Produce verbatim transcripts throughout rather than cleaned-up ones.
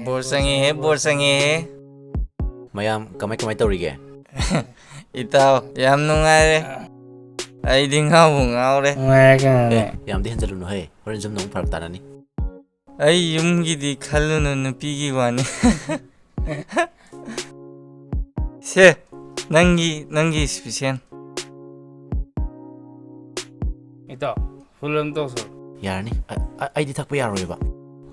ꯕꯣꯔ ꯆꯪꯉꯦꯍꯦ, ꯕꯣꯔ ꯆꯪꯉꯦꯍꯦ꯫ ꯃꯌꯥꯝ ꯀꯃꯥꯏ ꯀꯃꯥꯏ ꯇꯧꯔꯤꯒꯦ? ꯏꯇꯥꯎ, ꯌꯥꯝ ꯅꯨꯡꯉꯥꯏꯔꯦ꯫ ꯑꯩꯗꯤ ꯉꯥꯎꯕꯨ ꯉꯥꯎꯔꯦ꯫ ꯅꯨꯡꯉꯥꯏꯔꯦ ꯀꯩꯅꯣꯅꯦ꯫ ꯑꯦ, ꯌꯥꯝꯗꯤ ꯍꯦꯟꯖꯜꯂꯨꯅꯨ ꯍꯦ, ꯍꯣꯔꯦꯟ ꯌꯨꯝꯗ ꯑꯃꯨꯛ ꯐꯔꯛ ꯇꯥꯅꯅꯤ꯫ ꯑꯩ ꯌꯨꯝꯒꯤꯗꯤ ꯈꯜꯂꯨꯅꯨ, ꯅꯨꯄꯤꯒꯤ ꯋꯥꯅꯤ꯫ ꯁꯦ, ꯅꯪꯒꯤ, ꯅꯪꯒꯤ special꯫ ꯏꯇꯥꯎ, full ꯑꯃ ꯇꯧꯁꯜꯂꯣ꯫ ꯌꯥꯔꯅꯤ꯫ ꯑ-, ꯑ-, ꯑꯩꯗꯤ ꯊꯛꯄ ꯌꯥꯔꯣꯏꯕ꯫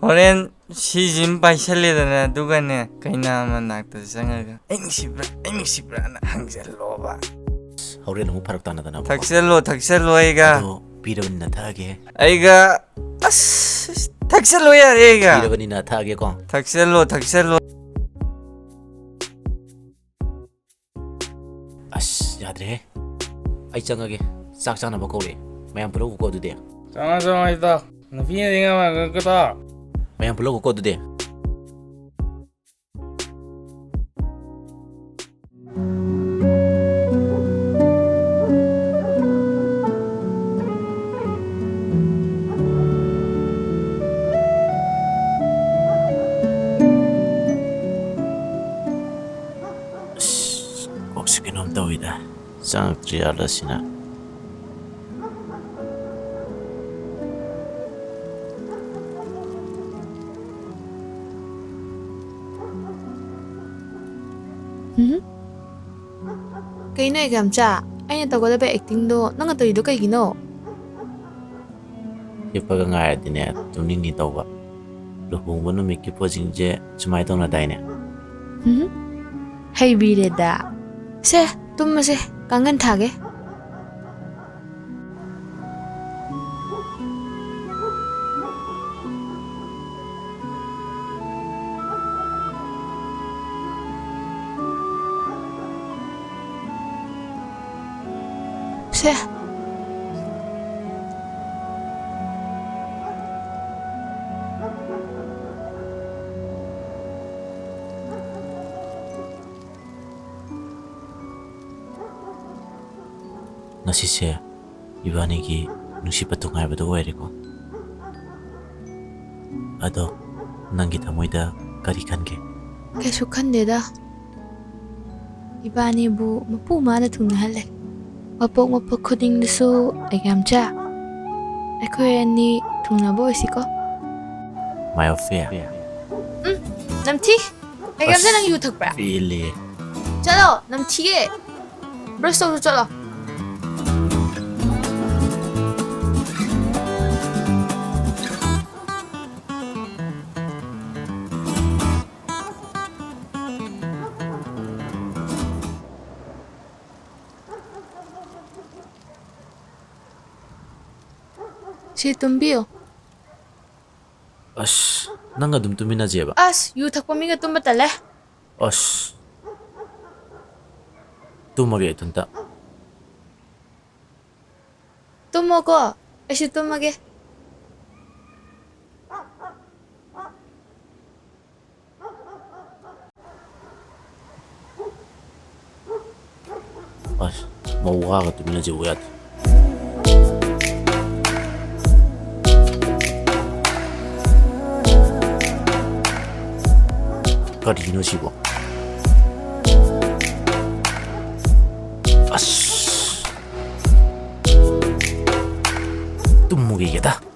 ꯍꯣꯔꯦꯟ ꯁꯤꯁꯤꯝ ꯄꯥꯏꯁꯜꯂꯦꯗꯅ, ꯑꯗꯨꯒꯅꯦ, ꯀꯩꯅꯥ ꯃꯅꯥꯛꯇ ꯆꯪꯉꯒ, "ꯑꯩ ꯅꯨꯡꯁꯤꯕ꯭ꯔꯥ? ꯑꯩ ꯅꯨꯡꯁꯤꯕ꯭ꯔꯥꯅ?" ꯍꯪꯖꯜꯂꯣꯕ꯫ ꯍꯣꯔꯦꯟ ꯑꯃꯨꯛ ꯐꯔꯛ ꯇꯥꯅꯗꯅꯕꯀꯣ꯫ ꯊꯛꯆꯜꯂꯣ, ꯊꯛꯆꯜꯂꯣ ꯑꯩꯒ꯫ ꯑꯗꯣ ꯄꯤꯔꯕꯅꯤꯅ ꯊꯛꯑꯒꯦ꯫ ꯑꯩꯒ, ꯑꯁ, ꯊꯛꯆꯜꯂꯣ ꯌꯥꯔꯦ ꯑꯩꯒ꯫ ꯄꯤꯔꯕꯅꯤꯅ ꯊꯛꯑꯒꯦꯀꯣ꯫ ꯊꯛꯆꯜꯂꯣ, ꯊꯛꯆꯜꯂꯣ꯫ ꯑꯁ, ꯌꯥꯗ꯭ꯔꯦꯍꯦ꯫ ꯑꯩ ꯆꯪꯉꯒꯦ꯫ ꯆꯥꯛ ꯆꯥꯅꯕ ꯀꯧꯔꯛꯑꯦ꯫ ꯃꯌꯥꯝ ꯄꯨꯜꯍꯧꯕꯀꯣ ꯑꯗꯨꯗꯤ꯫ ꯆꯪꯉꯣ, ꯆꯪꯉꯣ, ꯏꯇꯥꯎ꯫ ꯅꯨꯄꯤꯅꯗꯤ ꯉꯝꯃꯒꯀꯣ꯫ ꯃꯌꯥꯝ ꯄꯨꯜꯍꯧꯕꯀꯣ ꯑꯗꯨꯗꯤ꯫ ꯑꯁ, ꯀꯣꯛꯁꯤ ꯀꯩꯅꯣꯝ ꯇꯧꯏꯗ꯫ ꯆꯪꯉꯛꯇ꯭ꯔꯤ ꯖꯥꯠꯂ ꯁꯤꯅ? ꯎꯝ? ꯀꯩꯅꯣ, ꯑꯦꯛꯖꯥꯝꯆꯥ? ꯑꯩꯅ ꯇꯧꯒꯗꯕ actingꯗꯣ ꯅꯪꯅ ꯇꯧꯔꯤꯗꯣ ꯀꯩꯒꯤꯅꯣ? ꯍꯤꯞꯄꯒ ꯉꯥꯏꯔꯗꯤꯅꯦ, ꯇꯨꯝꯅꯤꯡꯅꯤ ꯇꯧꯕ꯫ ꯂꯨꯍꯣꯡꯕ ꯅꯨꯃꯤꯠꯀꯤ ꯄꯣꯠꯁꯤꯡꯁꯦ ꯁꯨꯃꯥꯏꯅ ꯇꯧꯅꯗꯥꯏꯅꯦ? ꯎꯝ? ꯍꯩꯕꯤꯔꯦꯗ꯫ ꯁꯦ, ꯇꯨꯝꯃꯁꯦ, ꯀꯥꯡꯒꯟ ꯊꯥꯒꯦ꯫ ꯁꯦ꯫ ꯉꯁꯤꯁꯦ ꯏꯕꯥꯅꯤꯒꯤ ꯅꯨꯡꯁꯤꯕ ꯇꯨꯡꯉꯥꯏꯕꯗꯣ ꯑꯣꯏꯔꯦꯀꯣ꯫ ꯑꯗꯣ ꯅꯪꯒꯤ ꯊꯃꯣꯏꯗ ꯀꯔꯤ ꯈꯟꯒꯦ? ꯀꯩꯁꯨ ꯈꯟꯗꯦꯗ꯫ ꯏꯕꯥꯅꯤꯕꯨ ꯃꯄꯨ ꯃꯥꯅ ꯊꯨꯡꯅꯍꯜꯂꯦ꯫ ꯃꯄꯣꯛ ꯃꯄꯣꯛ ꯈꯨꯗꯤꯡꯗꯁꯨ ꯑꯩꯒ ꯌꯥꯝ ꯆꯥ꯫ ꯑꯩꯈꯣꯏ ꯑꯅꯤ ꯊꯨꯡꯅꯕ ꯑꯣꯏꯁꯤꯀꯣ꯫ ꯃꯥꯏ ꯑꯣꯐꯤꯌꯥ꯫ ꯎꯝ, ꯅꯝꯊꯤ꯫ ꯑꯩꯒ ꯌꯥꯝ ꯆꯥ, ꯅꯪ ꯌꯨ ꯊꯛꯄ꯭ꯔꯥ? ꯄꯦꯜꯂꯦ꯫ ꯆꯠꯂꯣ, ꯅꯝꯊꯤꯌꯦ꯫ ꯕ꯭ꯔꯁ ꯇꯧꯔꯨ ꯆꯠꯂꯣ꯫ ꯁꯤ ꯇꯨꯝꯕꯤꯌꯨ꯫ ꯑꯁ, ꯅꯪ ꯑꯗꯨꯝ ꯇꯨꯃꯤꯟꯅꯖꯦꯕ? ꯑꯁ, ꯌꯨ ꯊꯛꯄ ꯃꯤꯒ ꯇꯨꯝꯕ ꯇꯜꯂꯦ꯫ ꯑꯁ, ꯇꯨꯝꯃꯒꯦ ꯏꯊꯟꯇ꯫ ꯇꯨꯝꯃꯣꯀꯣ, ꯑꯩꯁꯨ ꯇꯨꯝꯃꯒꯦ꯫ ꯑꯁ, ꯃꯧ ꯋꯥꯒ ꯇꯨꯃꯤꯟꯅꯁꯦ ꯎ ꯌꯥꯗꯦ꯫ ꯀꯔꯤꯅꯣ ꯁꯤꯕꯣ? ꯑꯁ, ꯇꯨꯝꯃꯨꯈꯤꯒꯦꯗ꯫